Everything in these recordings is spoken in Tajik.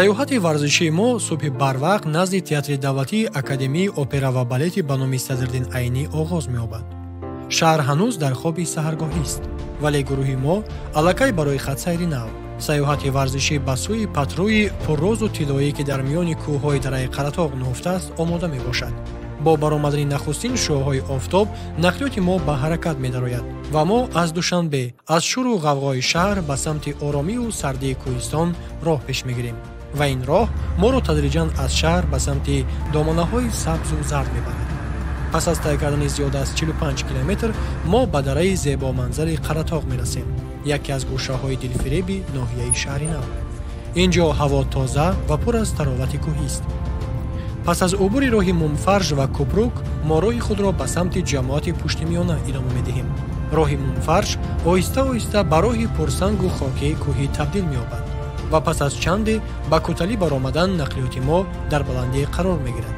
Сайёҳати варзишии мо субҳи барвақт назди театри давлатии Академияи опера ва балети ба номи Садриддин Айнӣ оғоз меёбад. Шаҳр ҳанӯз дар хоби саҳаргоҳист, вале гурӯҳи мо аллакай барои хатсайри нав, сайёҳати варзишӣ ба сӯи Патруи пуррозу тиллоӣ, ки дар миёни кӯҳҳои дараи Қаратоғ нуҳуфтааст, омода мебошад. Бо баромадани нахустин шуъоҳои офтоб нақлиёти мо ба ҳаракат медарояд ва мо аз Душанбе, аз шуру ғавғои шаҳр ба самти оромию сардии кӯҳистон роҳ пеш мегирем ва ин роҳ моро тадриҷан аз шаҳр ба самти домонаҳои сабзу зард мебарад. Пас аз тай кардани зиёда аз 45 километр мо ба дараи зебоманзари Қаратоғ мерасем, яке аз гӯшаҳои дилфиреби ноҳияи Шаҳри Нав. Ин ҷо ҳаво тоза ва пур аз таровати кӯҳист. Пас аз убури роҳи Мумфарж ва Купрук мо роҳи худро ба самти ҷамоати Пуштимиёна идома медиҳем. Роҳи Мумфарж оҳиста оҳиста ба роҳи пурсангу хокии кӯҳӣ табдил меёбад ва пас аз чанде ба кӯталӣ баромадан нақлиёти мо дар баландӣ қарор мегирад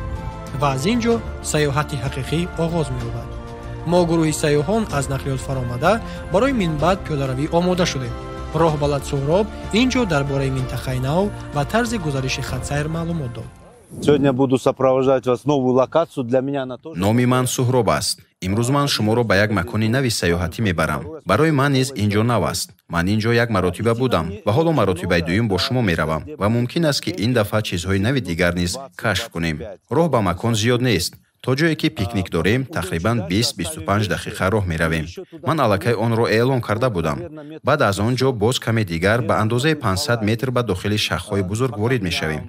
ва аз ин ҷо сайёҳати ҳақиқӣ оғоз меёбад. Мо гурӯҳи сайёҳон аз нақлиёт фаромада барои минбаъд пиёдаравӣ омода шудем. Роҳбалад Суҳроб ин ҷо дар бораи минтақаи нав ва тарзи гузариши хатсайр маълумот дод. Сегодня буду сопровождать вас в новую локацию. Для меня она тоже. Номи ман Суҳроб аст. Имрӯз ман шуморо ба як макони нави сайёҳатӣ мебарам. Барои ман низ ин ҷо нав аст. Ман ин ҷо як маротиба будам ва ҳоло маротибаи дуюм бо шумо меравам ва мумкин аст, ки ин дафъа чизҳои нави дигар низ кашф кунем. Роҳ ба макон зиёд нест. То ҷое ки пикник дорем, тақрибан 20-25 дақиқа роҳ меравем. Ман аллакай онро эълон карда будам. Баъд аз он ҷо боз каме дигар ба андозаи 500 метр ба дохили шахҳои бузург ворид мешавем.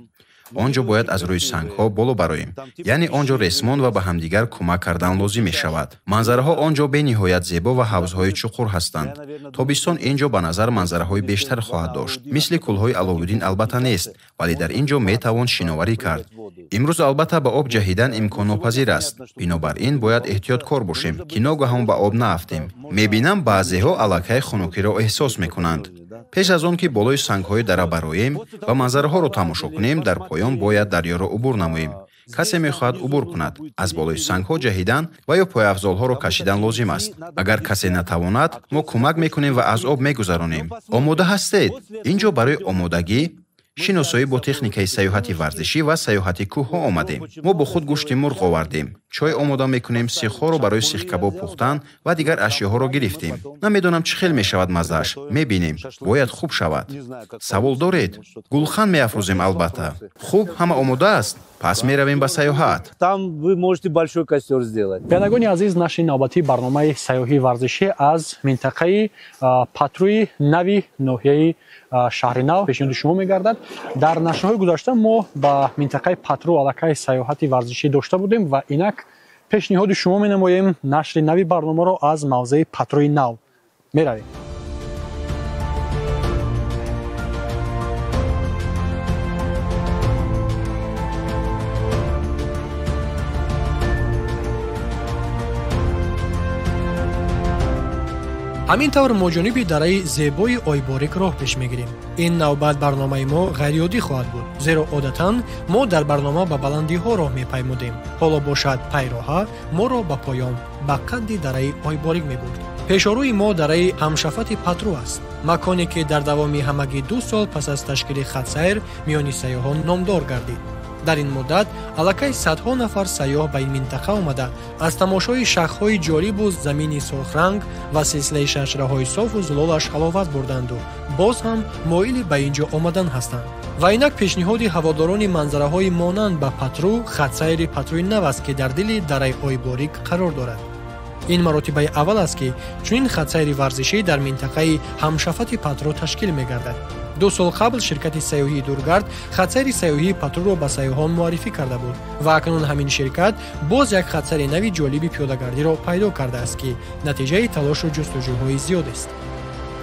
Он ҷо бояд аз рӯи сангҳо боло бароем. Яъне он ҷо ресмон ва ба ҳамдигар кӯмак кардан лозим мешавад. Манзараҳо он ҷо бениҳоят зебо ва ҳавзҳои чуқур ҳастанд. Тобистон ин ҷо ба назар манзараҳои бештар хоҳад дошт. Мисли кӯлҳои Аловуддин албатта нест, вале дар ин ҷо метавон шиноварӣ кард. Имрӯз албатта ба об ҷаҳидан имконнопазир аст. Бинобар ин бояд эҳтиёткор бошем, ки ногаҳон ба об наафтем. Мебинам баъзеҳо аллакай хунукиро эҳсос мекунанд. Пеш аз он ки болои сангҳои дара бароем ва манзараҳоро тамошо кунем, дар поён бояд дарёро убур намоем. Касе мехоҳад убур кунад, аз болои сангҳо ҷаҳидан ва ё пойафзолҳоро кашидан лозим аст. Агар касе натавонад, мо кӯмак мекунем ва аз об мегузаронем. Омода ҳастед? Ин ҷо барои омодагӣ, шиносоӣ бо техникаи сайёҳати варзишӣ ва сайёҳати кӯҳҳо омадем. Мо бо худ гӯшти мурғ овардем, чой омода мекунем, сихҳоро барои сихкабоб пухтан ва дигар ашёҳоро гирифтем. Намедонам чӣ хел мешавад маззааш, мебинем, бояд хуб шавад. Савол доред? Гулхан меафрӯзем албатта. Хуб, ҳама омода аст? Пас меравем ба сайёҳат. Там вы можете большой костер сделать. Бинандагони азиз, нашри навбатии барномаи сайёҳии варзишӣ аз минтақаи Патруи нави ноҳияи Шаҳри Нав пешниҳоди шумо мегардад. Дар нашрҳои гузашта мо ба минтақаи Патру аллакай сайёҳати варзишӣ дошта будем ва инак пешниҳоди шумо менамоем нашри нави барномаро аз мавзеи Патруи нав. Меравем. Ҳамин тавр мо ҷониби дараи зебои Ойборик роҳ пеш мегирем. Ин навбат барномаи мо ғайриоддӣ хоҳад буд, зеро одатан мо дар барнома ба баландиҳо роҳ мепаймудем. Ҳоло бошад пайроҳа моро ба поён, ба қадди дараи Ойборик мебурд. Пешорӯи мо дараи ҳамшафати Патру аст, маконе ки дар давоми ҳамагӣ 2 сол пас аз ташкили хатсайр миёни сайёҳон номдор гардид. Дар ин муддат аллакай садҳо нафар сайёҳ ба ин минтақа омада аз тамошои шахҳои ҷолибу замини сурхранг ва силсилаи шаншираҳои софу зулолаш ҳаловат бурданду боз ҳам моили ба ин ҷо омадан ҳастанд. Ва инак пешниҳоди ҳаводорони манзараҳои монанд ба Патру хатсайри Патруи нав аст, ки дар дили дараи Ойборик қарор дорад. Ин маротибаи аввал аст, ки чунин хатсайри варзишӣ дар минтақаи ҳамшафати Патру ташкил мегардад. 2 сол қабл ширкати сайёҳии Дургард хатсайри сайёҳии Патруро ба сайёҳон муаррифӣ карда буд ва акнун ҳамин ширкат боз як хатсайри нави ҷолиби пиёдагардиро пайдо кардааст, ки натиҷаи талошу ҷустуҷӯҳои зиёдест.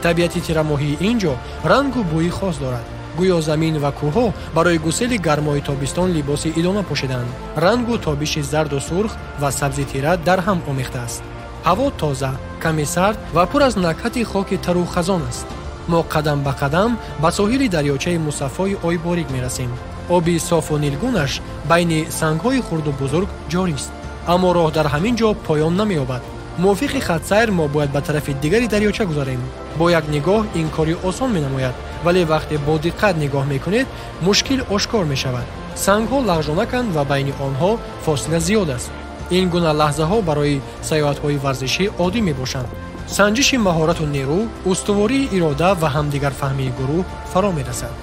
Табиати тирамоҳии ин ҷо рангу бӯи хос дорад. Гӯё замин ва кӯҳҳо барои гусели гармои тобистон либоси идона пӯшиданд. Рангу тобиши зарду сурх ва сабзи тира дар ҳам омехтааст. Ҳаво тоза, каме сард ва пур аз накҳати хоки тару хазон аст. Мо қадам ба қадам ба соҳили дарёчаи мусаффои Ойборик мерасем. Оби софу нилгунаш байни сангҳои хурду бузург ҷорист. Аммо роҳ дар ҳамин ҷо поён намеёбад. Мувофиқи хатсайр мо бояд ба тарафи дигари дарёча гузарем. Бо як нигоҳ ин кори осон менамояд, вале вақте бо диққат нигоҳ мекунед, мушкил ошкор мешавад. Сангҳо лағжонаканд ва байни онҳо фосила зиёд аст. Ин гуна лаҳзаҳо барои сайёҳатҳои варзишӣ оддӣ мебошанд. Санҷиши маҳорату нерӯ, устувории ирода ва ҳамдигарфаҳмии гурӯҳ фаро мерасад.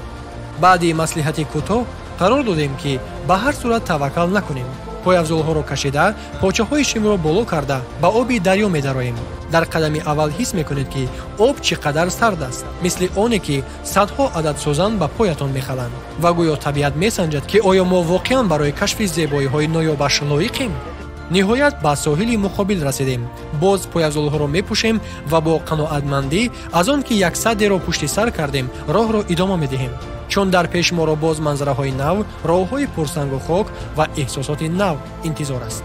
Баъди маслиҳати кӯтоҳ қарор додем, ки ба ҳар сурат таваккал накунем. Пойафзолҳоро кашида, почаҳои шимро боло карда ба оби дарё медароем. Дар қадами аввал ҳис мекунед, ки об чӣ қадар сард аст, мисли оне ки садҳо адад сӯзан ба поятон мехаланд. Ва гӯё табиат месанҷад, ки оё мо воқеан барои кашфи зебоиҳои ноёбаш лоиқем. Ниҳоят ба соҳили муқобил расидем. Боз пойафзолҳоро мепӯшем ва бо қаноатмандӣ аз он ки як саддеро пушти сар кардем, роҳро идома медиҳем. Чун дар пеш моро боз манзараҳои нав, роҳҳои пурсангу хок ва эҳсосоти нав интизор аст.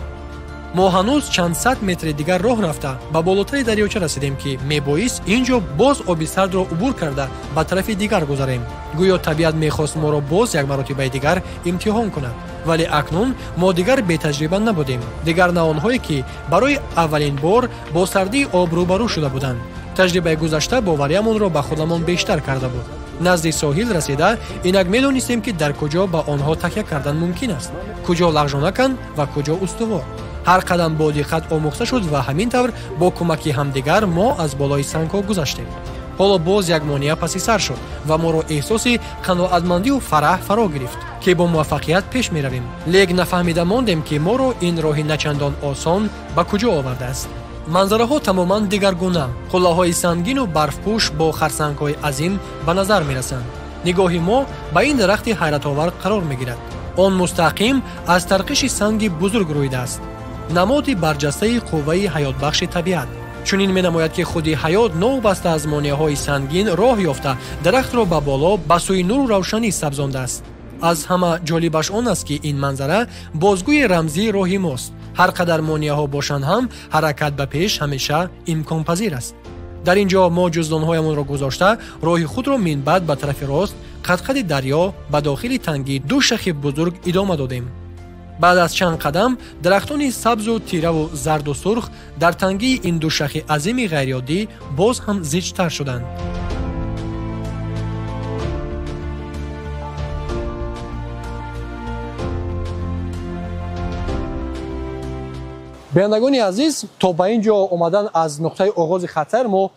Мо ҳанӯз чанд сад метри дигар роҳ рафта ба болотари дарёча расидем, ки мебоист ин ҷо боз оби сардро убур карда ба тарафи дигар гузарем. Гӯё табиат мехост моро боз як маротибаи дигар имтиҳон кунад. Вале акнун мо дигар бетаҷриба набудем. Дигар на онҳое, ки барои аввалин бор бо сардии об рӯбарӯ шуда буданд. Таҷрибаи гузашта бовариамонро ба худамон бештар карда буд. Назди соҳил расида инак медонистем, ки дар куҷо ба онҳо такя кардан мумкин аст, куҷо лағжонаканд ва куҷо устувор. Ҳар қадам бо диққат омӯхта шуд ва ҳамин тавр бо кӯмаки ҳамдигар мо аз болои сангҳо гузаштем. Ҳоло боз як монеа паси сар шуд ва моро эҳсоси қаноатмандию фараҳ фаро гирифт, ки бо муваффақият пеш меравем. Лек нафаҳмида мондем, ки моро ин роҳи начандон осон ба куҷо овардааст. Манзараҳо тамоман дигаргуна. Қуллаҳои сангину барфпӯш бо харсангҳои азим ба назар мерасанд. Нигоҳи мо ба ин дарахти ҳайратовар қарор мегирад. Он мустақим аз тарқиши санги бузург рӯидааст, намоди барҷастаи қувваи ҳаётбахши табиат. Чунин менамояд, ки худи ҳаёт новобаста аз монеаҳои сангин роҳ ёфта дарахтро ба боло ба сӯи нуру равшанӣ сабзондааст. Аз ҳама ҷолибаш он аст, ки ин манзара бозгӯи рамзии роҳи мост. Ҳар қадар монеаҳо бошанд ҳам, ҳаракат ба пеш ҳамеша имконпазир аст. Дар ин ҷо мо ҷуздонҳоямонро гузошта роҳи худро минбаъд ба тарафи рост, қадқади дарё ба дохили тангии ду шахи бузург идома додем. Баъд аз чанд қадам дарахтони сабзу тираву зарду сурх дар тангии ин ду шахи азими ғайриоддӣ боз ҳам зичтар шуданд. Бинандагони азиз, то ба ин ҷо омадан аз нуқтаи оғози хатсайр мо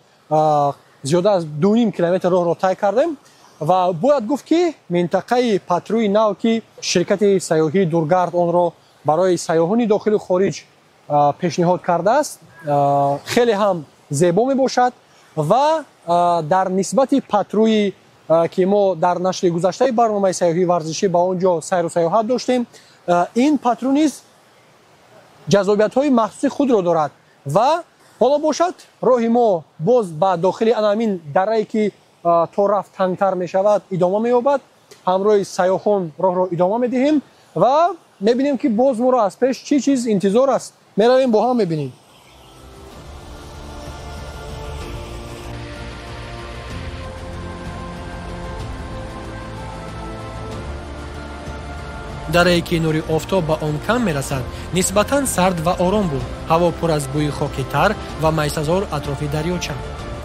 зиёда аз 2,5 километр роҳро тай кардем ва бояд гуфт, ки минтақаи Патруи нав, ки ширкати сайёҳии Дургард онро барои сайёҳони дохилу хориҷ пешниҳод кардааст, хеле ҳам зебо мебошад ва дар нисбати Патруи, ки мо дар нашри гузаштаи барномаи сайёҳии варзишӣ ба он ҷо сайру сайёҳат доштем, ин патру низ ҷаззобиятҳои махсуси худро дорад. Ва ҳоло бошад роҳи мо боз ба дохили анамин дарае, ки то рафт тангтар мешавад, идома меёбад. Ҳамроҳи сайёҳон роҳро идома медиҳем ва мебинем, ки боз моро аз пеш чӣ чиз интизор аст. Меравем, бо ҳам мебинем. Дарае, ки нури офтоб ба он кам мерасад, нисбатан сард ва ором буд. Ҳаво пур аз бӯи хоки тар ва майсазор атрофи дарёча.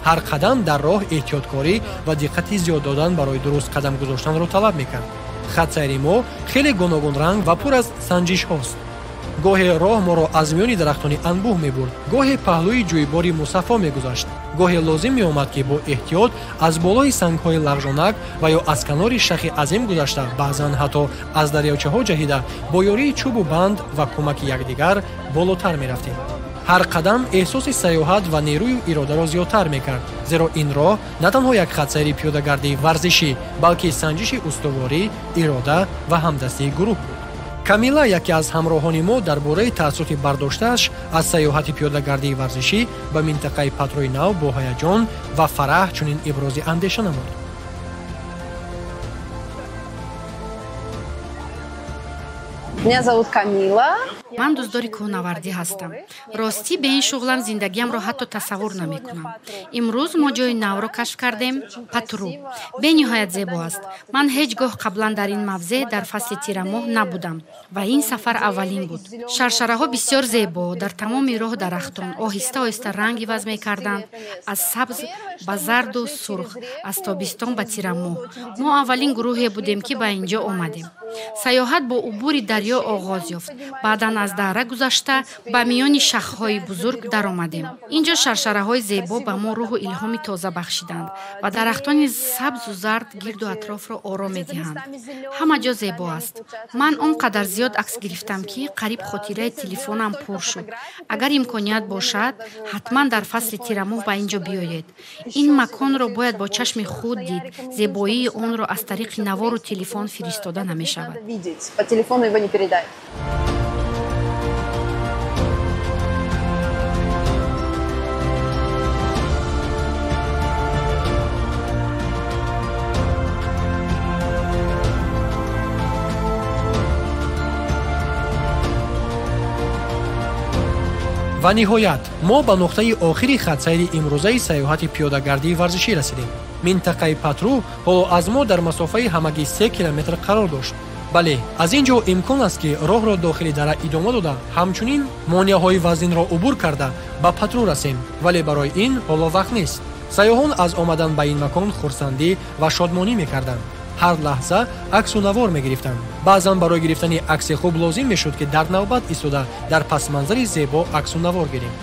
Ҳар қадам дар роҳ эҳтиёткорӣ ва диққати зиёд додан барои дуруст қадам гузоштанро талаб мекард. Хатсайри мо хеле гуногунранг ва пур аз санҷишҳост. Гоҳе роҳ моро аз миёни дарахтони анбӯҳ мебурд, гоҳе паҳлӯи ҷӯйбори мусаффо мегузашт, гоҳе лозим меомад, ки бо эҳтиёт аз болои сангҳои лағжонак ва ё аз канори шахи азим гузашта, баъзан ҳатто аз дарёчаҳо ҷаҳида бо ёрии чӯбу банд ва кӯмаки якдигар болотар мерафтем. Ҳар қадам эҳсоси сайёҳат ва нерӯю иродаро зиёдтар мекард, зеро ин роҳ на танҳо як хатсайри пиёдагардии варзишӣ, балки санҷиши устуворӣ, ирода ва ҳамдастии гурӯҳ буд. Камила, яке аз ҳамроҳони мо, дар бораи таассуроти бардоштааш аз сайёҳати пиёдагардии варзишӣ ба минтақаи Патруи нав бо ҳаяҷон ва фараҳ чунин ибрози андеша намуд. Меня зовут Камила. Ман дӯстдори кӯҳнавардӣ ҳастам. Ростӣ, бе ин шуғлам зиндагиамро ҳатто тасаввур намекунам. Имрӯз мо ҷои навро кашф кардем, Патру. Бениҳоят зебо аст. Ман ҳеҷ гоҳ қаблан дар ин мавзеъ дар фасли тирамоҳ набудам ва ин сафар аввалин буд. Шаршараҳо бисёр зебо, дар тамоми роҳ дарахтон оҳиста оҳиста ранг иваз мекарданд, аз сабз ба зарду сурх, аз тобистон ба тирамоҳ. Мо аввалин гурӯҳе будем, ки ба ин ҷо омадем. Сайёҳат бо убури дарё оғоз ёфт. Баъдан аз дара гузашта ба миёни шахҳои бузург даромадем. Ин ҷо шаршараҳои зебо ба мо рӯҳу илҳоми тоза бахшиданд ва дарахтони сабзу зард гирду атрофро ором медиҳанд. Ҳама ҷо зебо аст. Ман он қадар зиёд акс гирифтам, ки қариб хотираи телефонам пур шуд. Агар имконият бошад, ҳатман дар фасли тирамоҳ ба ин ҷо биёед. Ин маконро бояд бо чашми худ дид. Зебоии онро аз тариқи навору телефон фиристода намешавад. По телефону его не передать. Ва ниҳоят мо ба нуқтаи охири хатсайри имрӯзаи сайёҳати пиёдагардии варзишӣ расидем. Минтақаи Патру ҳоло аз мо дар масофаи ҳамагӣ 3 километр қарор дошт. Бале, аз ин ҷо имкон аст, ки роҳро дохили дара идома дода, ҳамчунин монеаҳои вазнинро убур карда ба Патру расем, вале барои ин ҳоло вақт нест. Сайёҳон аз омадан ба ин макон хурсандӣ ва шодмонӣ мекарданд. Ҳар лаҳза аксу навор мегирифтанд. Баъзан барои гирифтани акси хуб лозим мешуд, ки дар навбат истода дар пасманзари зебо аксу навор гирем.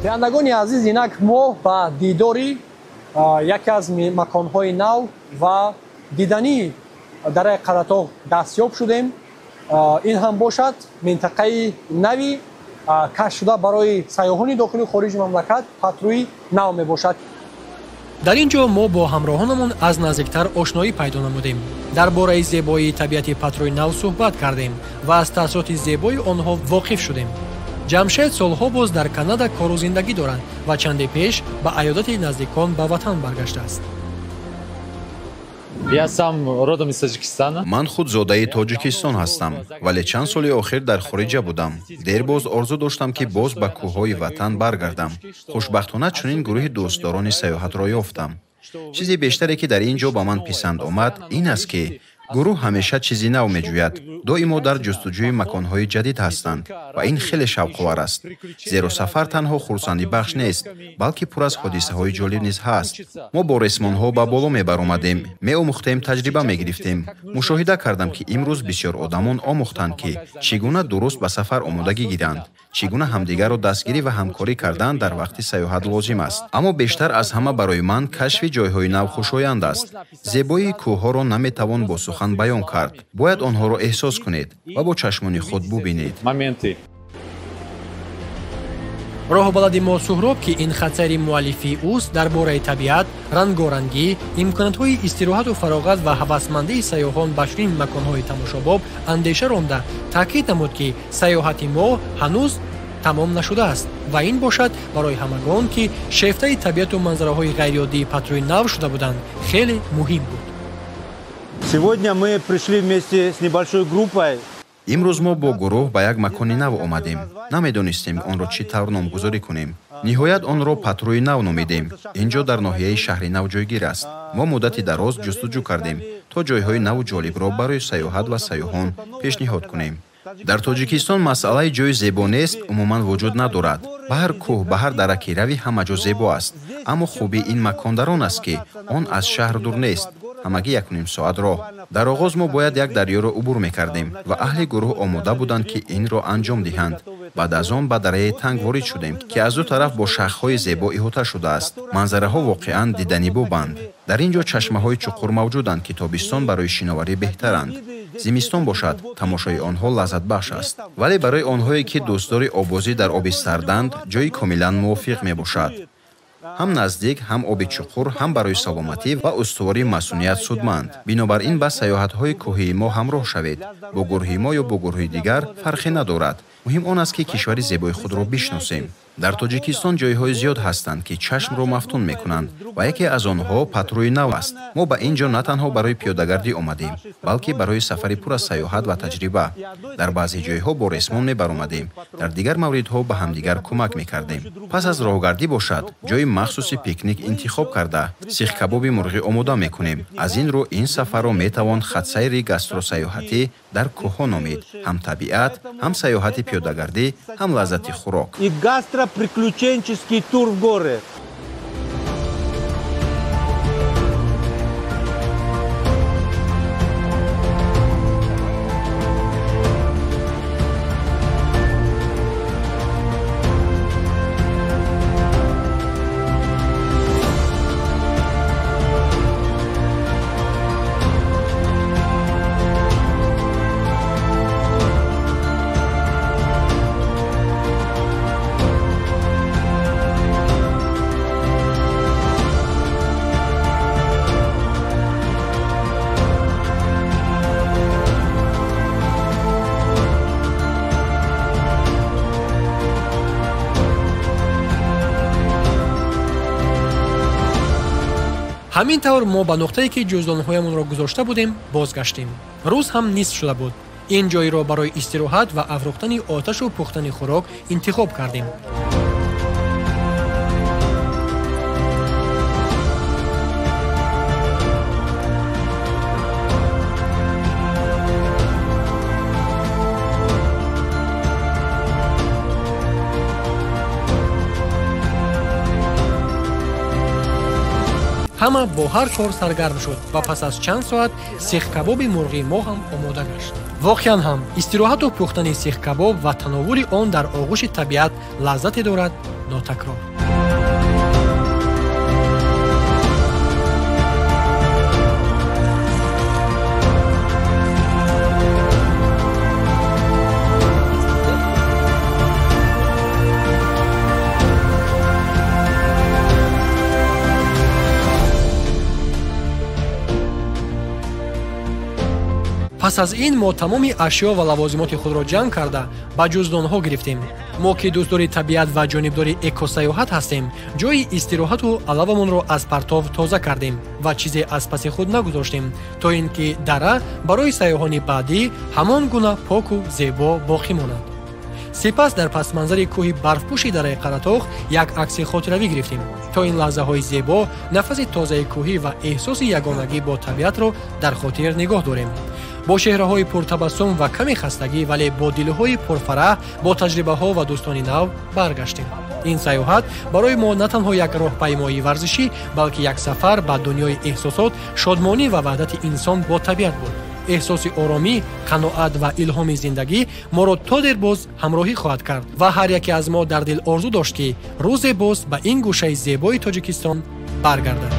Бинандагони азиз, инак мо ба дидори яке аз маконҳои нав ва дидании дараи Қаратоғ дастёб шудем. Ин ҳам бошад минтақаи нави кашф шуда барои сайёҳони дохили хориҷи мамлакат, Патруи нав мебошад. Дар ин ҷо мо бо ҳамроҳонамон аз наздиктар ошноӣ пайдо намудем. Дар бораи зебоии табиати Патруи нав суҳбат кардем ва аз таассуроти зебои онҳо воқиф шудем. Ҷамшед солҳо боз дар Канада кору зиндагӣ дорад ва чанде пеш ба аёдати наздикон ба ватан баргаштааст. Я сам родом из Таджикистана. Ман худ зодаи Тоҷикистон ҳастам, вале чанд соли охир дар хориҷа будам. Дербоз орзу доштам, ки боз ба кӯҳҳои ватан баргардам. Хушбахтона чунин гурӯҳи дӯстдорони сайёҳатро ёфтам. Чизи бештаре, ки дар ин ҷо ба ман писанд омад, ин аст, ки гурӯҳ ҳамеша чизи нав меҷӯяд. Доимо дар ҷустуҷӯи маконҳои ҷадид ҳастанд ва ин хеле шавқовар аст. Зеро сафар танҳо хурсандибахш нест, балки пур аз ҳодисаҳои ҷолиб низ ҳаст. Мо бо ресмонҳо ба боло мебаромадем, меомӯхтем, таҷриба мегирифтем. Мушоҳида кардам, ки имрӯз бисёр одамон омӯхтанд, ки чӣ гуна дуруст ба сафар омодагӣ гиранд, чӣ гуна ҳамдигарро дастгирӣ ва ҳамкорӣ кардан дар вақти сайёҳат лозим аст. Аммо бештар аз ҳама барои ман кашфи ҷойҳои нав хушоянд аст. Зебоии кӯҳҳоро наметавон бо сухан баён кард. Бояд онҳоро эҳсос кунед ва бо чашмони худ бубинед. Роҳбалади мо Суҳроб, ки ин хатсайри муаллифии ӯст, дар бораи табиат, рангорангӣ, имкониятҳои истироҳату фароғат ва ҳавасмандии сайёҳон ба чунин маконҳои тамошобоб андеша ронда, таъкид намуд, ки сайёҳати мо ҳанӯз тамом нашудааст ва ин бошад барои ҳамагон, ки шефтаи табиату манзараҳои ғайриоддии Патруи нав шуда буданд, хеле муҳим буд. Сегодня мы пришли вместе с небольшой группой. Имрӯз мо бо гурӯҳ ба як макони нав омадем. Намедонистем онро чӣ тавр номгузорӣ кунем. Ниҳоят онро Патруи нав номидем. Ин ҷо дар ноҳияи шаҳри нав ҷойгир аст. Мо муддати дароз ҷустуҷӯ кардем, то ҷойҳои наву ҷолибро барои сайёҳат ва сайёҳон пешниҳод кунем. Дар Тоҷикистон масъалаи ҷои зебо нест умуман вуҷуд надорад. Ба ҳар кӯҳ, ба ҳар дара ки равӣ, ҳама ҷо зебо аст. Аммо хубии ин макон дар он аст, ки он аз шаҳр дур нест. Ҳамагӣ 1,5 соат роҳ. Дар оғоз мо бояд як дарёро убур мекардем ва аҳли гурӯҳ омода буданд, ки инро анҷом диҳанд. Баъд аз он ба дараи танг ворид шудем, ки аз ду тараф бо шахҳои зебо иҳота шудааст. Манзараҳо воқеан диданибобанд. Дар ин ҷо чашмаҳои чуқур мавҷуданд, ки тобистон барои шиноварӣ беҳтаранд. Зимистон бошад, тамошои онҳо лаззатбахш аст. Вале барои онҳое, ки дӯстдори оббозӣ дар оби сарданд, ҷои комилан мувофиқ мебошад. Ҳам наздик, ҳам оби чуқур, ҳам барои саломатӣ ва устувории масуният судманд. Бинобар ин ба саёҳатҳои кӯҳии мо ҳамроҳ шавед. Бо гурӯҳи мо ё бо гурӯҳи дигар фарқе надорад. Муҳим он аст, ки кишвари зебои худро бишносем. Дар Тоҷикистон ҷойҳои зиёд ҳастанд, ки чашмро мафтун мекунанд ва яке аз онҳо Патруи нав аст. Мо ба ин ҷо на танҳо барои пиёдагардӣ омадем, балки барои сафари пур аз саёҳат ва таҷриба. Дар баъзе ҷойҳо бо ресмон мебаромадем, дар дигар мавридҳо ба ҳамдигар кӯмак мекардем. Пас аз роҳгардӣ бошад, ҷои махсуси пикник интихоб карда, сихкабоби мурғӣ омода мекунем. Аз ин рӯ ин сафарро метавон хатсайри гастросаёҳатӣ дар кӯҳҳо номид. Ҳам табиат, ҳам саёҳати пиёдагардӣ, ҳам лаззати хӯрок. Гастроприключенческий тур в горы. Ҳамин тавр мо ба нуқтае, ки ҷуздонҳоямонро гузошта будем, бозгаштем. Рӯз ҳам нисф шуда буд. Ин ҷойро барои истироҳат ва афрӯхтани оташу пухтани хӯрок интихоб кардем. Ҳама бо ҳар кор саргарм шуд ва пас аз чанд соат сихкабоби мурғии мо ҳам омода гашт. Воқеан ҳам истироҳату пухтани сихкабоб ва тановули он дар оғӯши табиат лаззате дорад нотакрор. Пас аз ин мо тамоми ашё ва лавозимоти худро ҷамъ карда ба ҷуздонҳо гирифтем. Мо ки дӯстдори табиат ва ҷонибдори экосаёҳат ҳастем, ҷои истироҳату алавамонро аз партов тоза кардем ва чизе аз паси худ нагузоштем, то ин ки дара барои сайёҳони баъдӣ ҳамон гуна поку зебо боқӣ монад. Сипас дар пасманзари кӯҳи барфпӯши дараи Қаратоғ як акси хотиравӣ гирифтем, то ин лаҳзаҳои зебо, нафаси тозаи кӯҳӣ ва эҳсоси ягонагӣ бо табиатро дар хотир нигоҳ дорем. Бо чеҳраҳои пуртабассум ва ками хастагӣ, вале бо дилҳои пурфараҳ, бо таҷрибаҳо ва дӯстони нав баргаштем. Ин саёҳат барои мо на танҳо як роҳпаймоии варзишӣ, балки як сафар ба дунёи эҳсосот, шодмонӣ ва ваҳдати инсон бо табиат буд. Эҳсоси оромӣ, қаноат ва илҳоми зиндагӣ моро то дербоз ҳамроҳӣ хоҳад кард ва ҳар яке аз мо дар дил орзу дошт, ки рӯзе боз ба ин гӯшаи зебои Тоҷикистон баргардад.